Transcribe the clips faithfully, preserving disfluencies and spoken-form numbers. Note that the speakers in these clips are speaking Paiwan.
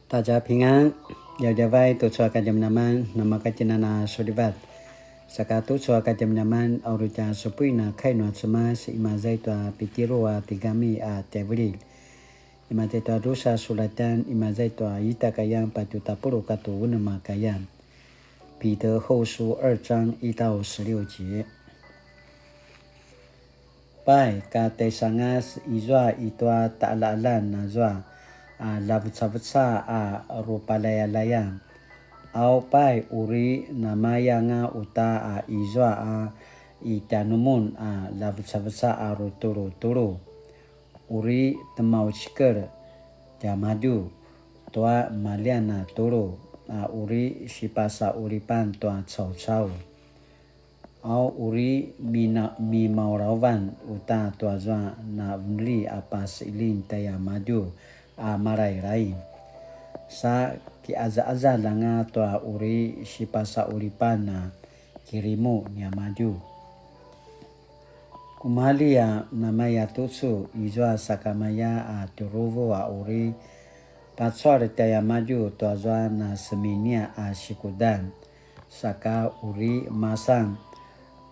大家平安, djavadjavay tucu a kadjamadjaman, namakatjinana sulivat. Saka tucu a kadjamadjaman, a uri tja supuin a kai nua Cemas, imaza i tua Pitiru a tigami a tjaivililj. Imaza i tua drusa sulatan, imaza i tua ita kayan patju tapuluq katua unem a kayan. 彼得後書二章一到十六節。 Pai, ka tjaisangas izua i tua taqaljaqaljan azua a lavecaveca a rupalayalayan. Au pai, uri namayanga uta a izua a i tjanumun a lavecaveca a rutulutulu. Uri temaucikel tiamadju tua maljian a tulu a uri sipasaqulipan tua caucau. Au uri mina-, mimaurauvan uta tuazua na veneli a paseqeljing tjaiamadju a malailai. Sa kiqazaqazal anga tua uri sipasaqulipan a kirimu niamadju. Kumalji a namaya tucu izua sakamaya a tjuruvu a uri pacual tjaiamadju tuazua na seminia a sikudan. Saka uri masan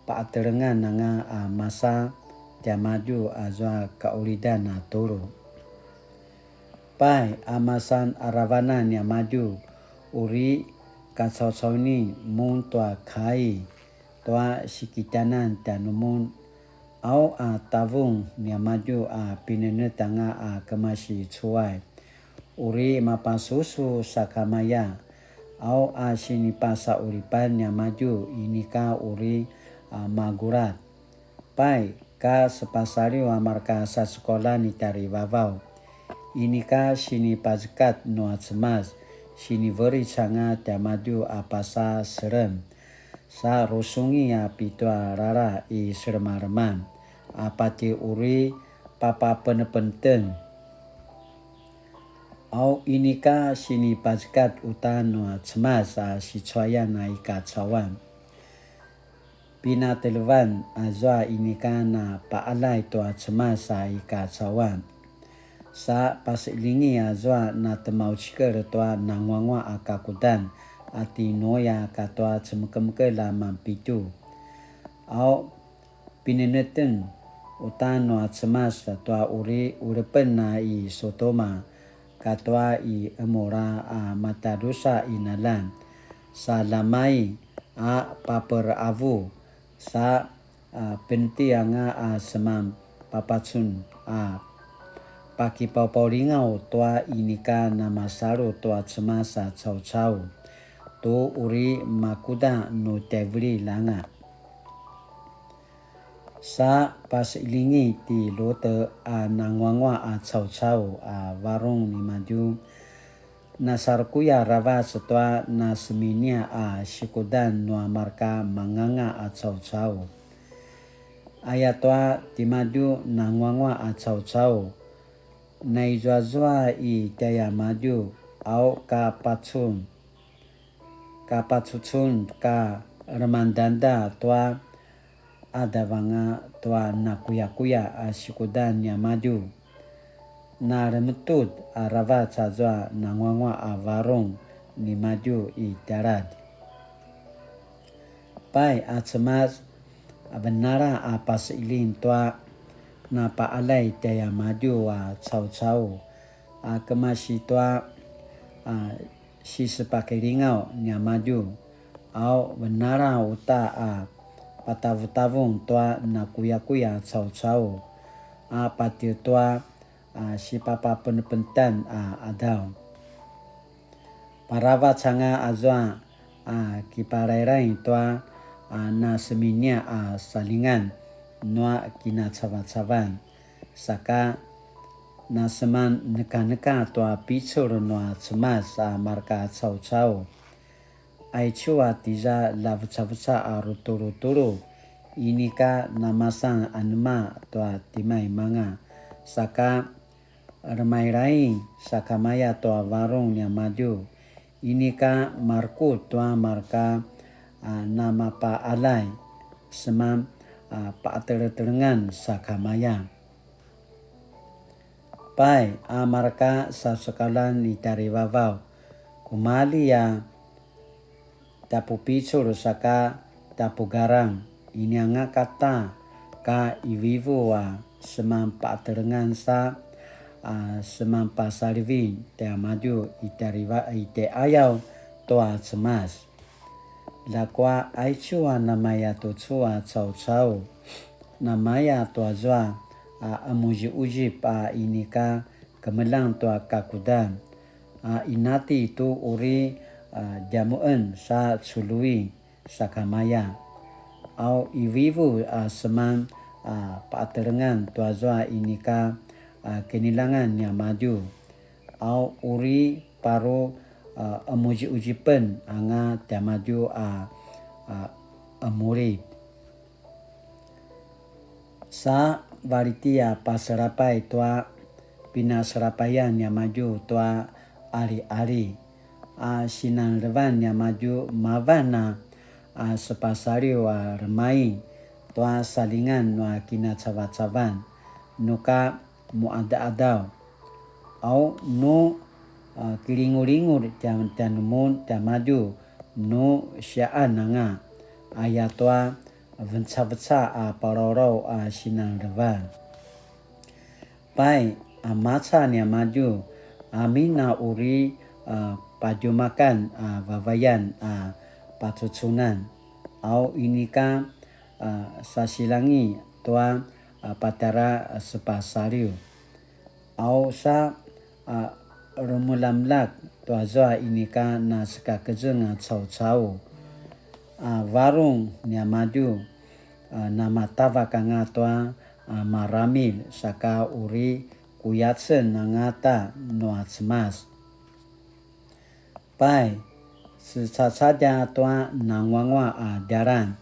paqatelengan anga a masa tiamadju azua kaqulidan a tulu. Pai, a masan aravanan niamadju, uri kacaucaunin mun tua kai tua sikitjanan tjanumun, au a tavung niamadju a pinenetj anga a kemasi cuay. Uri mapasusu sakamaya, au a sinipasaqulipan niamadju inika uri a magurat. Pai, ka sepasaliw a marka sasekolan i tjarivavaw. Inika sinipazekat nua Cemas, siniveric anga tiamadju a pasa selem. Sa rusungi a pitua rara i selemaleman, a pati uri papapenepeneteng. Au inika sinipazekat uta nua Cemas a sicuayan a i kacauan. Pinatelevan azua inika na paqaljay tua Cemas a i kacauan. Sa paseqeljingi azua na temaucikel tua nanguangua a kakudan a ti Nuya katua cemekemekelj a manpitju. Au pineneteng uta nua Cemas tua uri ulepen a i Sodoma katua i Emora a matadrusa i nalan. Sa lamai a paperavu, sa, a, peneti anga a seman papacun a pakipaupaulingaw tua inika namasalu tua Cemas a caucau, tu uri makuda nu tjaivililj anga. Sa paseqeljingi ti Lute a nanguangua a caucau a varung nimadju, nasarekuya aravac tua naseminia a sikudan nua marka manganga a caucau. Ayatua timadju nanguangua a caucau, naizuazua i tjaiamadju, au ka pacun, ka pacucun ka lemangdangda tua qadav anga tua nakuyakuya a sikudan niamadju. Na remetut aravac azua nanguangua a varung nimadju i tjaladj. Pai a Cemas, a venala a paseqeljing tua napaqaljay tjaiamadju a caucau, a kemasi tua, a, sisepakilingaw niamadju, au venala uta a patavutavung tua nakuyakuya caucau, a patje tua, a, sipapapenepenetan a qadaw. Paravac anga azua, a, kipalailai tua, a, naseminia a salingan nua kinacavacavan, saka naseman nekaneka tua picul nua Cemas a marka caucau. Aicu a tiza lavecaveca a rutulutulu, inika namasan anema tua timaimanga, saka remailai sakamaya tua varung niamadju, inika marekutj tua marka, a, namapaqaljay, seman, a, paqateletelengan sakamaya. Pai, a mareka sasekauljan i tjarivavaw, kumalji a tjapupicul saka tjapugarang, inianga kata ka ivivu a seman patelengan sa, a seman pasalivin tiamadju i tjariva-, i tjaiqayaw tua Cemas. Ljakua aicu a namaya tucu a caucau, namaya tuazua a qemuziquzip a inika kemeljang tua kakudan, a inati tu uri, a, djamuqen sa cului sakamaya. Au ivivu a seman, a, patelengan tuazua inika, a, kineljangan niamadju. Au uri paru, a, qemuziquzipen anga tiamadju a, a, qemulip. Sa valiti a paselapay tua pinaselapayan niamadju tua aliali, a sinanlevan niamadju mavan a, a sepasaliw a remaing tua salingan nua kinacavacavan, nuka muqadaqadaw. Au nu, a, kilingulingul tia-, tianumun tiamadju nu siaqan anga, ayatua vencaveca a palawlaw a sinanlevan. Pai, a maca niamadju, amin a uri, a, padjumakan a vavayan a pacucunan. Au inika, a, sasilangi tua, a, patjara, a, sepasaliw. Au sa, a, remulamlak tuazua inika nasekakezeng a caucau. A, varung niamadju, a, namatavak anga tua, a, maramil saka uri kuyacen angata nua Cemas. Pai, secacadja tua nanguanguaq a djalan,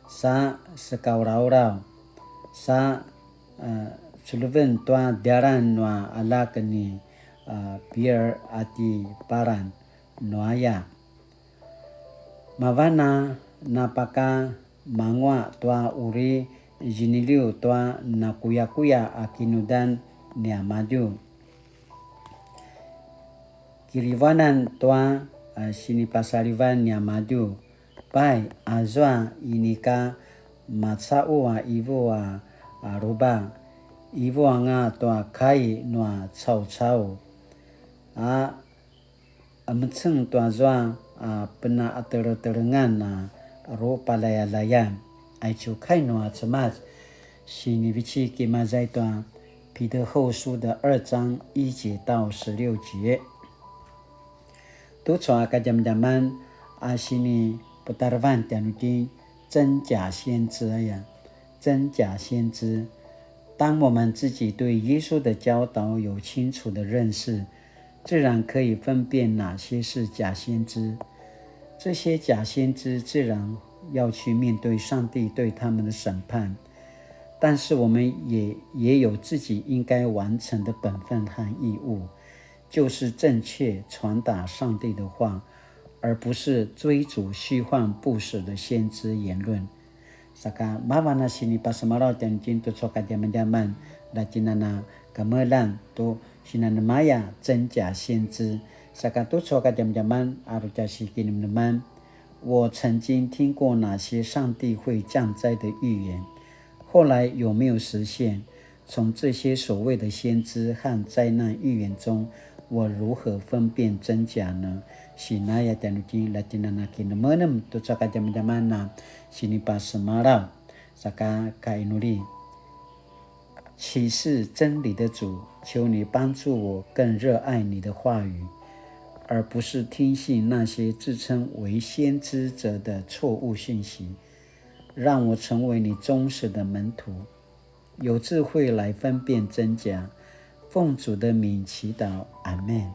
sa sekaulaulaw, sa, a, culuven tua djalan nua aljak ni, a, Piar a ti Paran nuaya. Mavan a napaka manguaq tua uri ziniliw tua nakuyakuya a kinudan niamadju. Kirivanan tua, a, sinipasalivan niamadju. Pai, azua inika macaqu a ivu a, a ruba, ivu anga tua kai nua caucau. A emeceng tuazua a penaqateletelengan a rupalayalayan. Aicu kai nua Cemas, sinivecik imaza i tua 彼得後書的二章一節到十六節. Tucu a kadjamadjaman a siniputarevan tjanuitjen 真假先知 aya. 真假先知。当我们自己对耶稣的教导有清楚的认识，自然可以分辨哪些是假先知。这些假先知自然要去面对上帝对他们的审判，但是我们也，也有自己应该完成的本分和义务，就是正确传达上帝的话，而不是追逐虚幻不实的先知言论。 Saka mavan a sinipasemalaw tjanuitjen tucu a kadjamadjaman, la tjinana kemeljang tu sinanemaya 真假先知. Saka tucu a kadjamadjaman, a uri tja sikinemneman, 我曾经听过哪些上帝会降灾的预言，后来有没有实现？ 从这些所谓的先知和灾难预言中，我如何分辨真假呢？Sinaya tjanuitjen la tjinana kinemenem tucu a kadjamadjaman a sinipasemalaw, saka kainuli. 启示真理的主，求你帮助我更热爱你的话语，而不是听信那些自称为先知者的错误信息。让我成为你忠实的门徒， 有智慧来分辨真假。奉主的名祈祷，阿们。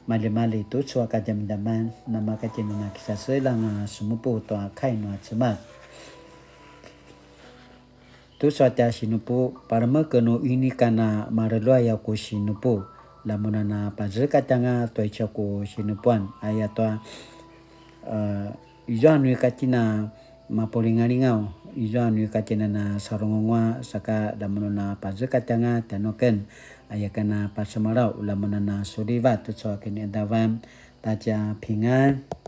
Maljimalji tucu a kadjamadjaman, namakatjinana kisaselang a semupu tua kai nua Cemas. Tucu a tja sinupu, palemeken nu inika na mareluay a ku sinupu, lamunana pazekatjanga tua icu ku sinupuan, ayatua, eh, izua nu ika tjina mapulingalingaw, izua nu ika tjinana sarungunguaq saka lamunana pazekatjanga tjanuaken, aya ken a pasemalaw, ula mun a na sulivat tucu a kinaqadavan, ta tja pingan.